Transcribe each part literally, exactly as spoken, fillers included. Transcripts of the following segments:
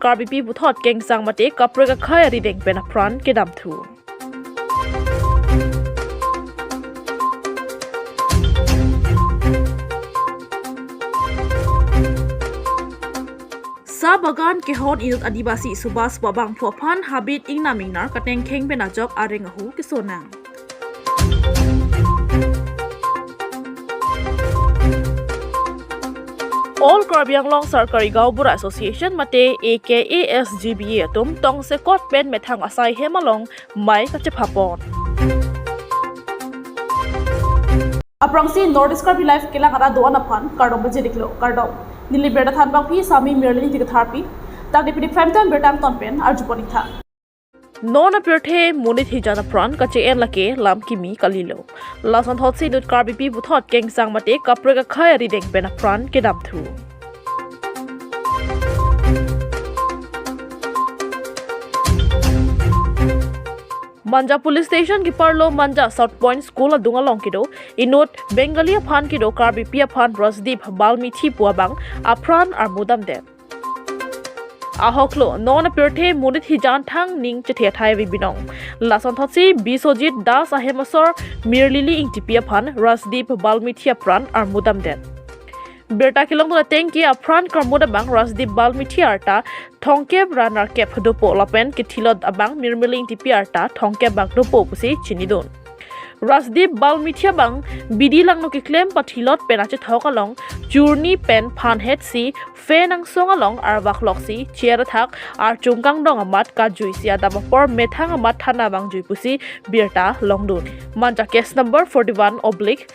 Karbipi puthot kengsang mate kaprek akhei arideng pen apran kedamthu. Sa bagan kehon inut Adivasi Subhas Wabangphu aphan habit ingnam ingnar katengkheng pen ajok areng ahu kesonang. All Karbi Anglong Sarkari Gaonbura Association mate A K A S G B A atum tongsekot pen methang asai hem along mei kachephapon. Aphrangsi North East Karbi Live kelang ara do-an aphan kardom pajirlo, kardom. Neli birta thanbangpi Sami Mirlin Ingti Katharpi. Tangte pini prime time birta angton pen arjupon-ik tha. Non apirthe monit hijan apran kache-en lake lam kimi kalilo. Lasonthotsi inut Karbipi puthot kengsang mate kaprek akhei arideng pen apran kedamthu. Manja Police Station kiparlo Manja South Point School adung along kedo inut Bengali aphan kedo Karbipi aphan Rajdeep Balmithi pu abang apran armu damdet. Ahoklo non apirthe monit hijan thang ning chethe athai ave binong. Lasonthotsi Biswajit Das ahem asor Mirlili Ingtipi aphan Rajdeep Balmithi apran armu damdet. Birta kelongdun ateng ke apran karmu dam abang Rajdeep Balmithi arta thomkep ra nerkep dopo lapen kethilot abang Mirmili Ingtipi arta thomkep bak dopo pusi chinidun. Rajdeep Balmithi abang bidi langno keklem pathilot pen achethok along churni pen phanhetsi fan angsong along arvak loksi chair athak archung kangdong amat kajuisi adam apor methang amat thana vangjui pusi birta longdun. Manja case number forty-one oblique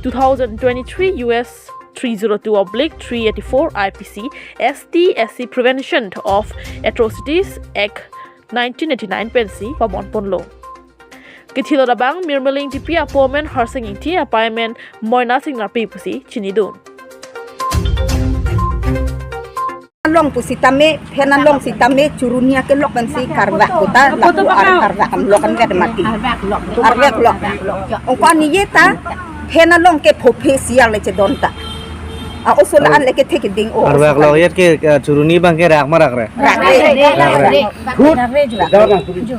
two thousand twenty-three U S three zero two oblique three eighty-four I P C, S T S C Prevention of Atrocities Act nineteen eighty-nine pensi pabonponlo. Kethilot abang Mirmili Ingtipi apo amen Harsing Ingti, apei amen Moina Sing Narpi pusi chinidun. Along pusitame, fan along sitame, churni akelok pensi karvak kota, lapu ar karvak an lok an vet mati. Arvak lok. Ongko ani ye ta, fan along ke phophe siar le chedon ta. A oso la-an le kethe keding o. Arvak lok yet ke, eh, churni abang ke rak ma rak re? Rak re. Rak re. Rak re.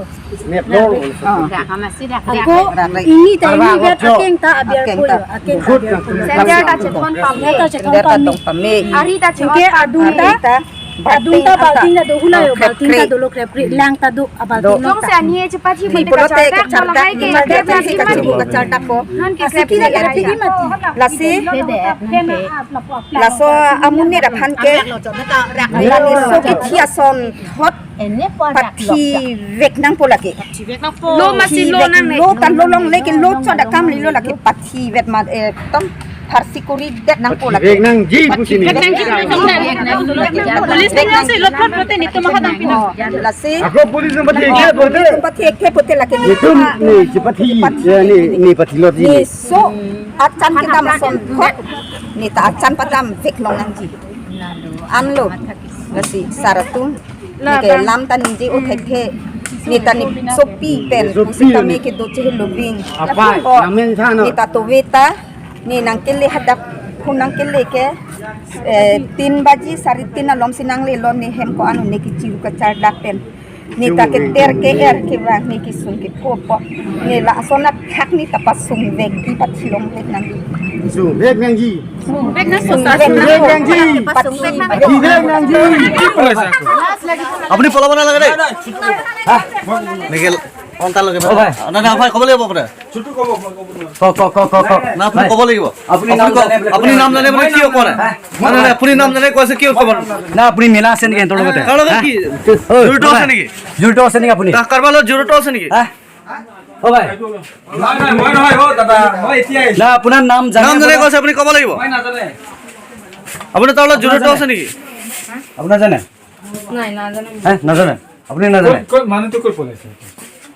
Ako, ini ta ini vet akeng ta abiar puyo, akeng ta abiar puyo. Sender ta chethon pame. Sender ta chethon pame. Ari ta chethon pame. Adung ta, adung ta balting ta do hula yo, balting ta dolo krep krep, lang ta do, abalting ta. Jongsi ani chepathi pulote kachardak, kachardak, kachardak ko. Non ke krep krep mati. Lasi, laso amonit aphan ke, lani so kethi ason thot, pathi vek nangpo lake. Lo masi lo nang ne. Lo ta lo longle ke lo chot akam lilo lake pathi vet ma, eh, tom pharsi kori det nangpo lake. Vek nangji pusi ni. Vek nangji. Police nang si lo thot pote ni tum ha dang pino. Lasi. Ako police nang pathi ke pote. Pathi ke pote lake ni. Itum ni si pathi. Ya ni, ni pathi lo ji. Ni so achan kedam ason thot. Ni ta achan padam vek long nangji. Anlo. Lasi sar atum. Neke lam ta ningje o thekthe. Ne ta ne sopi pen. Sopi pusitame pen. Kedo chehelo ving. Apai, ko, namen tha no. Ne ta tove ta. Ne nangkele hadak. Ko nangkele ke, eh, tin baji, sari tin alom si nanglelo ne hem ko-an ne kechiru kachardak pen. Ne ta keter ke-er kevang ne kesung kepho po. Ne lason athak ne ta pasung vekji, pathi long vek nangji. Sung vek nangji. Vek nang sung vek nang. Vek nangji. Pathi vek nangji. আপুনি পলাব নালাগে দেই। হা? নেগেল অন্তা লগে। অ ভাই। না, না, ভাই, ক'ব লাগিব আপোনাৰ। ক, ক, ক, ক, ক। না, আপুনি ভাই। ক'ব লাগিব। আপুনি আপুনি নাম ক-, জানে বুলি আপুনি নাম জানে বুলি কিয় কোৱা নাই? হা? নাই, নাই, নাই, আপুনি নাম জানে কৈছে কিয় ক'ব নাই? না, আপুনি মিলা আছে নেকি সিহঁতৰ লগতে? কাৰ লগত হা? কি? ঐ, জড়িত আছে ভাই। নেকি? জড়িত আছে নেকি আপুনি? না, কাৰোবাৰ লগত জড়িত আছে নেকি? হা? অ ভাই। নাই, নাই, মই নহয়, অ দাদা, মই এতিয়া আহিছো। না, আপোনাৰ নাম জানে নাম জানে আপোনাৰ? কৈছে, আপুনি ক'ব লাগিব। মই নাজানে। আপুনি তাৰ লগত জড়িত আছে নেকি? আপোনাৰ জানে? নাই, নাজানো। হে, নাজানে? আপুনি নাজানে? ক'ত, ক'ত, মানুহটো ক'ত পলাইছে?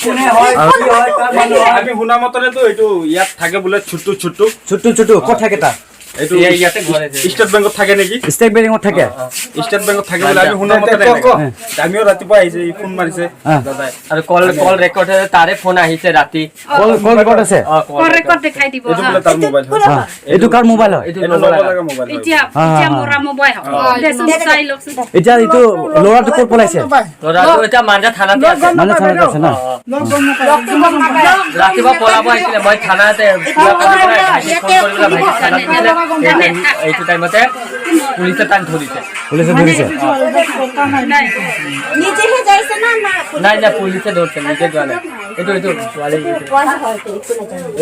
কোনে হয়, কি হয়, কাৰ মানুহ হয়? আমি শুনা মতেতো এইটো ইয়াত থাকে বোলে, চুট্টু, চুট্টু। চুট্টু, চুট্টু, ক'ত থাকে তাৰ? এইটো ইয়া-, ইয়াতে ঘৰ আছে। ষ্টেট বেংকত থাকে নেকি? ষ্টেট বেংকত থাকে? অ, অ। ষ্টেট বেংকত থাকে বুলি আমি শুনা মতে তে নাই। ক, ক। আমিও ৰাতিপুৱা আহিছে, ই ফোন মাৰিছে। অ। দাদাই। আৰু কল, কল ৰেকৰ্ড আছে, তাৰে ফোন আহিছে ৰাতি। কল, কল ৰেকৰ্ড আছে? অ, কল কল ৰেকৰ্ড। ৰেকৰ্ড দেখাই দিব, এইটো হা। বোলে তাৰ মোবাইল হয়। অ। এইটো কাৰ মোবাইল হয়? এইটো এইটো নব লগা। নব লগা মোবাইল হয়। এতিয়া, অ, এতিয়া অ, অ। মৰা মোবাইল হয়। অ। দেচোন, এইটো চাই লওকচোন। এতিয়া এইটো ল'ৰাটো ক'ত পলাইছে? ল'ৰাটো এতিয়া মাঞ্জা থানাতে আছে। মাঞ্জা থানাতে আছে ন? অ, অ। ৰাতিপুৱা পলাব আহিছিলে, মই থানাতে কিবা কৰি পেলাই ভাইটিক ফোন কৰি পেলাই ভাইটিক থানাত দিছিলে। সেই টাইম, এইটো টাইমতে পুলিচে তাক ধৰিছে। পুলিচে ধৰিছে? নাই। নিজেহে যাইছে না, না? নাই, নাই, পুলিচে ধৰিছে, নিজে যোৱা নাই। এইটো, এইটো, ছোৱালী এইটো।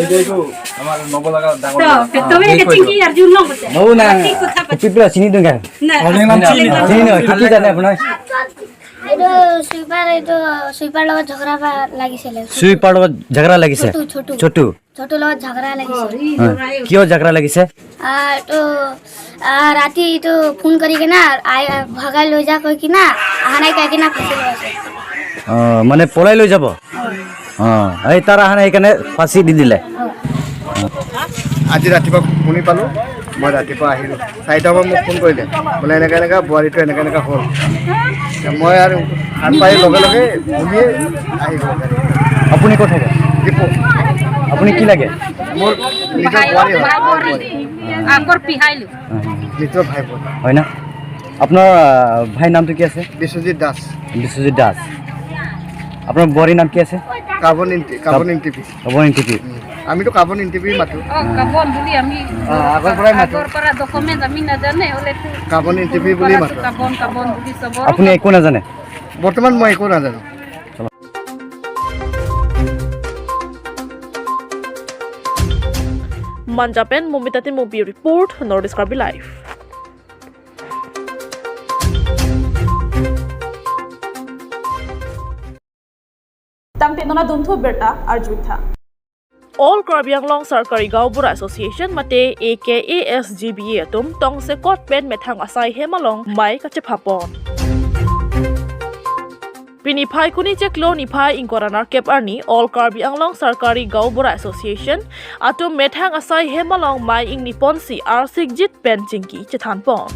এইটো, এইটো আমাৰ নব লগা ডাঙৰ তো, ল'ৰা। তুমি এইটো এতিয়া চিনি আৰু জোৰ লওঁ কৈছে। ময়ো নাই। ঠিক কথা কৈছে। পিপৰা চিনি দিওঁ। নাই। চিনি নাপায়। চিনি নাপায়। কি, কি জানে আপোনাৰ? এইটো চুইপাৰ, এইটো চুইপাৰ লগত ঝগৰা বা লাগিছিলে। চুইপাৰ লগত ঝগৰা লাগিছে? চটু, চটু। চটু। চটু লগত ঝগৰা লাগিছে। হয়। কিয় ঝগৰা লাগিছে? আহ, এইটো, আহ, ৰাতি এইটো ফোন কৰি কিনা, আই, ভগাই লৈ যা কৈ কিনা, আহা নাই কৈ কিনা ফাঁচি লগাইছে। অ, মানে পলাই লৈ যাব? হয়। অ, এই তাৰ আহা নাই, সেইকাৰণে ফাঁচি দি দিলে। হয়। আজি ৰাতিপুৱা শুনি পালো, মই ৰাতিপুৱা আহিলো। চাৰিটা বজাত মোক ফোন কৰিলে, বোলে, "এনেকা এনেকা বোৱাৰীটো এনেকা এনেকা হ'ল।" এতিয়া মই আৰু সাৰ পাই লগে লগে ঘূৰিয়ে আহি গ'লো। আপুনি ক'ত থাকে? ডিপু। আপুনি কি লাগে? মোৰ নিজৰ বোৱাৰী হয়। আগৰ পিহাইলো। নিজৰ ভাই বোন। হয় না? আপোনাৰ, আহ, ভাইৰ নামটো কি আছে? বিশ্বজিৎ দাস। বিশ্বজিৎ দাস। আপোনাৰ বোৱাৰীৰ নাম কি আছে? কাবন ইংতি-, কাবন কাব- ইংতিপি। কাবন ইংতিপি। উম। আমিতো কাবন ইংতিপি মাতো। অ, কাবন বুলি আমি অ, আগৰ পৰাই মাতো। আগৰ পৰা ডকুমেণ্ট আমি নাজানে, হ'লে তো কাবন ইংতিপি বুলি পৰা মাতো। কাবন, কাবন বুলি চব। আপুনি একো নাজানে? বৰ্তমান মই একো নাজানো। Manja pen Momita Timung report, North East Karbi Live. Tangte non adunthu birta arjutha. All Karbi Anglong Sarkari Gaonbura Association mate A K A S G B A atum tongsekot pen methang asai hem along mei kachephapon. Pini Phaikuni chiklo niphai ingkoi ra nerkep arni All Karbi Anglong Sarkari Gaonbura Association atum methang asai hem along mei ingniponsi arsikjit pen chingki chethanpon.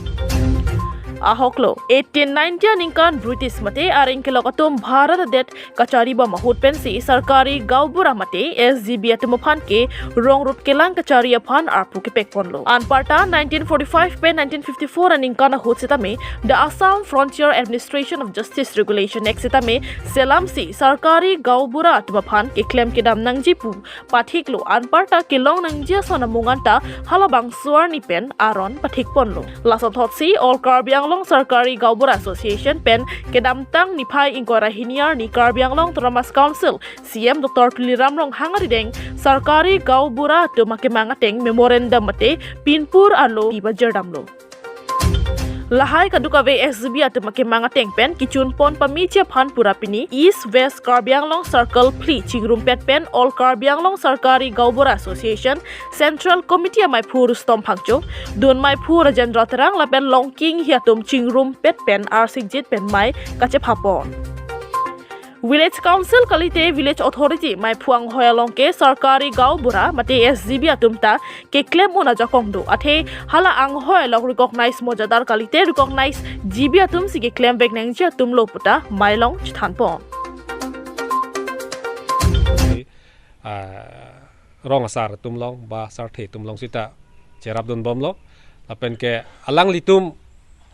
Ahoklo, eighteen ninety aningkan British mate areng kelok atum Bharat adet kachari bom ahut pensi Sarkari Gaonbura mate S G B atum aphan ke rongrut kelang kachari aphan arpu kepekponlo. Anparta nineteen forty-five pen nineteen fifty-four aningkan ahut sitame the Assam Frontier Administration of Justice Regulation Act sitame selamsi Sarkari Gaonbura atum aphan keklem kedam nangji pu pathiklo, anparta kelong nangji ason amung anta halabangso arni pen aron pathikponlo. Lason thotsi All Karbi Anglong Sarkari Gaonbura Association pen kedamtang niphai ingkoi ra hini arni Karbi Anglong Autonomous Council C M Doctor Tuliram Ronghang arideng Sarkari Gaonbura atum akemang ateng memorandum mate pinpur arlo iba jirdamlo. Lahai kadokave S G B atum akemang ateng pen kechunpon pameji aphan pura pini East West Karbi Anglong Circle phli chingrumpet pen All Karbi Anglong Sarkari Gaonbura Association Central Committee amaiphu Rustom Phangcho, dun maiphu Rajendra Terang lapen Longki Inghi atum chingrumpet pen arsikjit pen mei kachephapon. Village Council kalite Village Authority maiphu anghoi along ke Sarkari Gaonbura mate S G B atum ta keklem un ajakong do. Athe hala anghoi along recognize mojadar kalite recognize G B atum si keklem vek nangji atum lo puta mei along chethanpon. Ah, rong asar atum along ba sarthe atum along sita cherapdun bomlo. Lapen ke alanglitum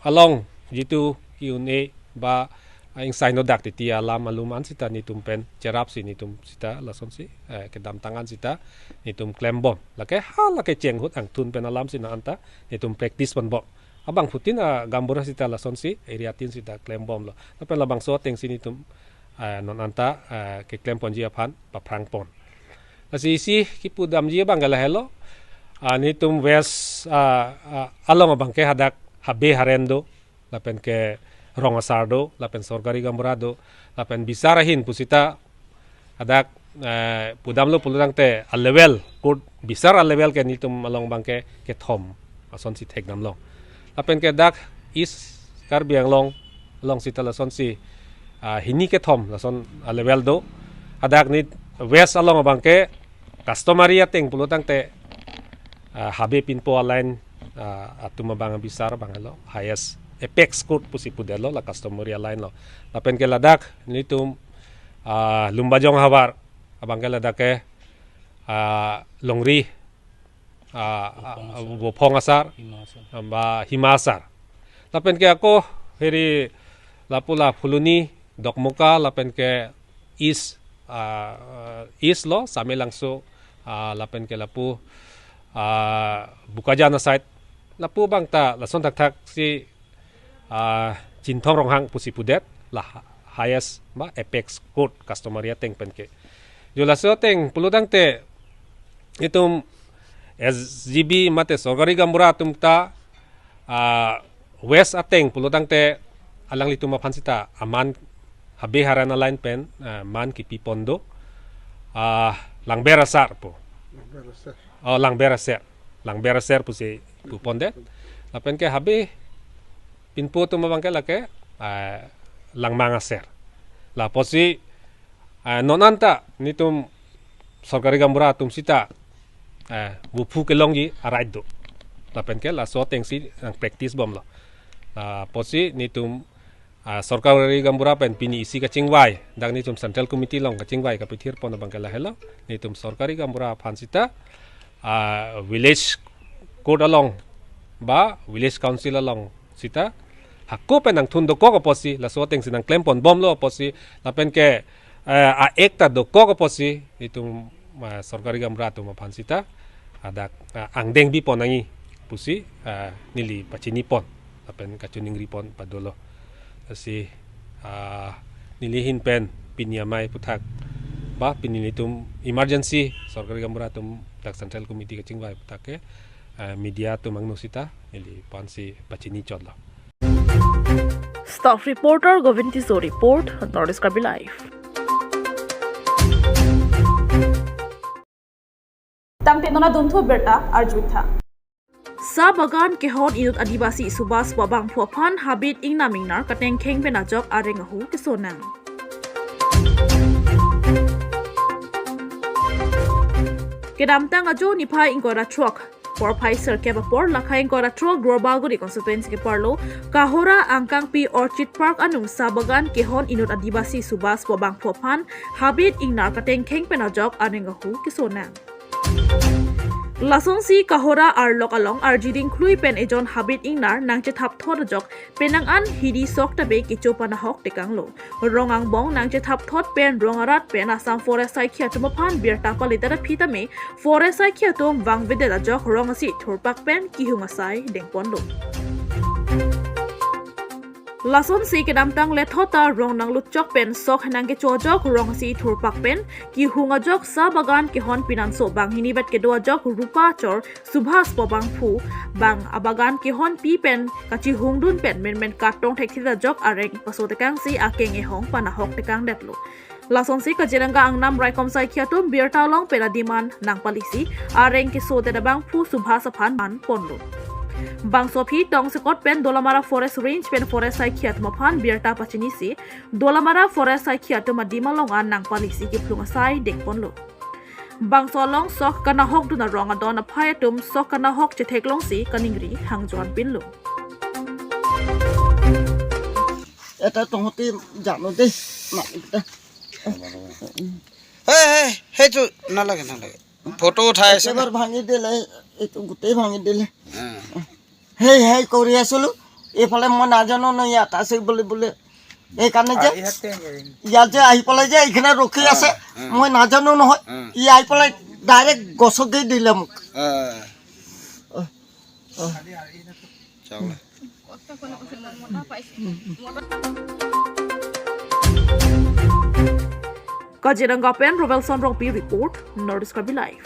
along jitu ki-un-e ba, ah, ingsaino dak titi alam alum an sita netum pen cherapsi netum sita lasonsi, eh, kedamtang an sita netum klembom. Lake ha lake cheng ahut angthun pen alam si non anta netum practice ponbom. Abangphutin a gaonbura sita lasonsi area tin sita klembomlo. Lapen labangso atengsi netum, eh, non anta, eh, keklemponji aphan paphrangpon. Lasi isi kipudamji abang ke lahelo. Ah, netum West, ah, ah, along abang ke hadak Habe Haren do, lapen ke rong asar do, lapen Sarkari Gaonbura do, lapen bisar ahin pusita hadak, eh, pudamlo pulo tangte a level, court bisar a level ke netum along abang ke kethom asonsi thekdamlo. Lapen ke dak East Karbi Anglong along sita lasonsi, ah, hini kethom lason a level do. Hadak nit West along abang ke customary ateng pulo tangte, ah, Habe pinpo a line ah, atum abang abisar abang helo, highest apex court pusi pudetlo, la customary align lo. Lapen ke ladak nelitum, ah, Lumbajong havar abang ke ladak ke, ah, longri, ah, ah, Vophong asar. Vophong asar, Hima asar. Ba Hima asar. Lapen ke ako heri lapu la Phuloni, Dokmoka, lapen ke East, ah, East lo, Samelangso, ah, lapen ke lapu, ah, Bokajan aside. Lapu abang ta lason thakthak si, ah, Chinthong Ronghang pusi pudet, la highest ba apex court customary ateng pen ke. Jo laso ateng pulotangte itum S G B mate sorkari gaonbura atum ta, ah, West ateng pulotangte alanglitum aphan sita aman habe haran align pen, ah, man kipi pon do, ah, Langber asar pu. Langber asar. Oh, Langber asar. Langber asar pusi pu pondet. Lapen ke habe pinpo atum abang ke lake, ah, Langmang asar. La apotsi, ah, non anta nelitum sorkari gaonbura atum sita, ah, vophu kelongji a-right do. Lapen ke laso ateng si nang practice bomlo. La apotsi nelitum, ah, sorkari gaonbura pen pini isi kachingvai, dak nelitum Central Committee along kachingvai kapethir pon abang ke lahelo. Nelitum sorkari gaonbura aphan sita, ah, village court along ba village council along sita hako pen nangthun dokok apotsi, laso ateng si nangklem pon bomlo apotsi, lapen ke, eh, a-act ta dokok apotsi, itum, eh, sorkari gaonbura atum aphan sita hadak, eh, angdeng bi pon nangji pusi, eh, neli pachini pon lapen kachiningri pon padolo. Lasi, ah, neli ahin pen pini amei aphuthak ba pini nelitum emergency sorkari gaonbura atum dak Central Committee kachingvai aphuthak ke, ah, media atum angno sita neli aphan si pachini chotlo. Staff reporter Govind Tisso report, North East Karbi Live. Tangte non adunthu abirta arjutha. Sa bagan kehon inut Adivasi Subhas Wabangphu aphan Habit Ingnam Ingnar katengkheng pen ajok areng ahu kesonang. Kedamtang ajo niphai ingkoi ra throk porphai sirkep apor lakhai ingkoi ra throk Duarbagori constituency keparlo Kahora Angkangpi Orchid Park anung sa bagan kehon inut Adivasi Subhas Wabangphu aphan Habit Ingnar katengkheng pen ajok areng ahu kesonang. Lasonsi Kahora arlok along arjiding khlui pen ejon Habit Ingnar nangchethap thot ajok penang an hidi sok tabe kecho panahok tekanglo. Rong angbong nangchethap thot pen rong arat pen Assam Forest saikhi atum aphan birta palidet aphi tame Forest saikhi atum vangvedet ajok rong asi thurpak pen kihung asai dengponlo. Lasonsi kedamtang lethot ta rong nanglutchok pen sok henang kecho ajok rong asi thurpak pen kihung ajok sa bagan kehon pinanso banghini vet kedo ajok Rupa Chor Subhas Wabangphu bang abagan kehonpi pen kachihungdun pen menmen katong thekthe ajok areng paso tekangsi akeng ehong panahok tekangdetlo. Lasonsi Kaziranga Angnam Raikom saikhi atum birta along pen adiman nangpalisi areng kesodet abangphu Subhas aphan man ponlo. Bangso aphi tongsekot pen Dolamara Forest Range pen Forest saikhi atum aphan birta pachinisi Dolamara Forest saikhi atum adim along an nangpalisi kiphlung asai dengponlo. Bangso along sok kanahokdun arong adon aphai atum sok kanahok chetheklongsi kaningri hangjoan pinlo. এটা তহঁতি জানো দেই, মাতিকেইটা। হে, হে, সেইটো নালাগে, নালাগে। ফটো উঠাই আছে না? একেবাৰে ভাঙি দিলে, এইটো গোটেই ভাঙি দিলে। হা। হেই, হেই কৰি আছিলো, এইফালে মই নাজানো ন ইয়াত আছে বুলি বোলে। এইকাৰণে যে ইয়াত যে আহি পেলাই যে এইখিনি ৰখি আছে, মই নাজানো নহয়। ই আহি পেলাই ডাইৰেক্ট গছকেই দিলে মোক। হা। চাওক না। Kaziranga pen Rovelson Rongpi report, North East Karbi Live.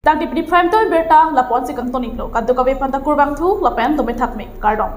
Tangte pini prime time birta lapu-ansi kangton-iklo, kadokave aphanta kurvangthu lapen tumi thakme, kardom.